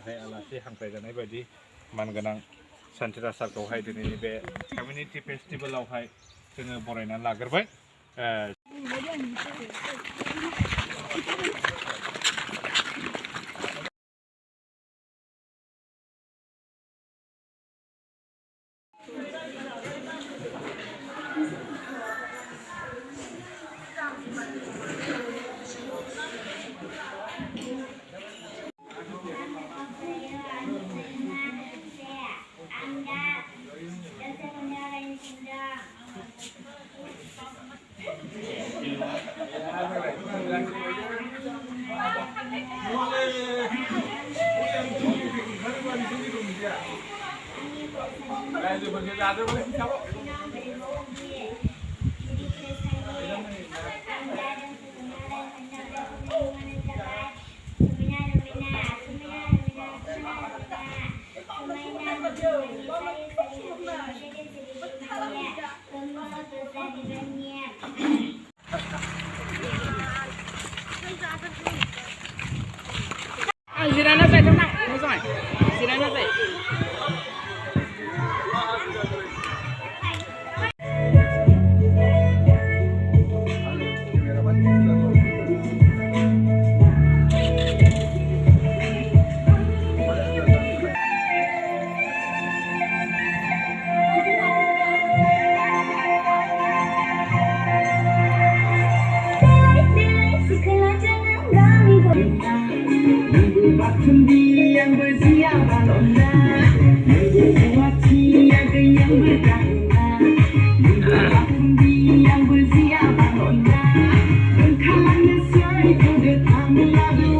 hai alasi hangpai janai badi man ganang Sanchita Sarkauhai दिनैनि बे community फेस्टिभेलावहाय जोङो बरायनानै लाग्रोबाय Sirana saya tenang, Musai. Sirana saya. yang bersiap lona hati yang berganda yang bersiap lona engkau nescaya datang lalu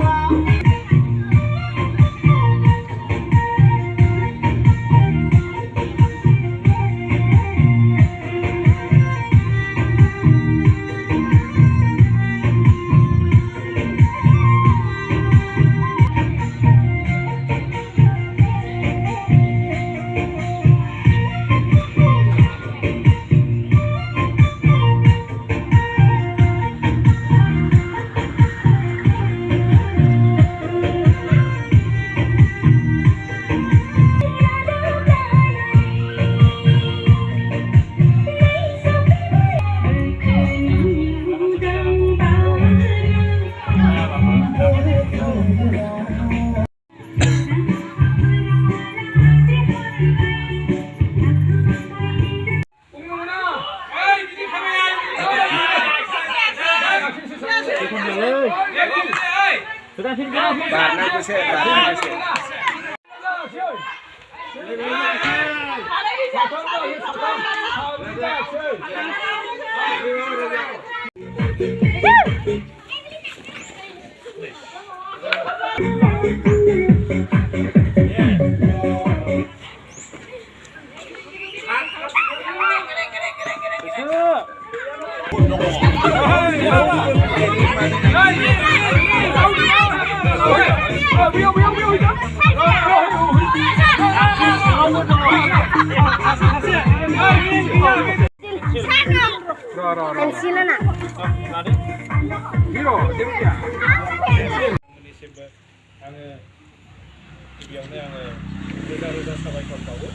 रोजा साबायखर बावो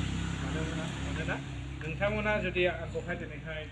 मानोना नोंथांमोना जुदि आंखौहाय दिनैहाय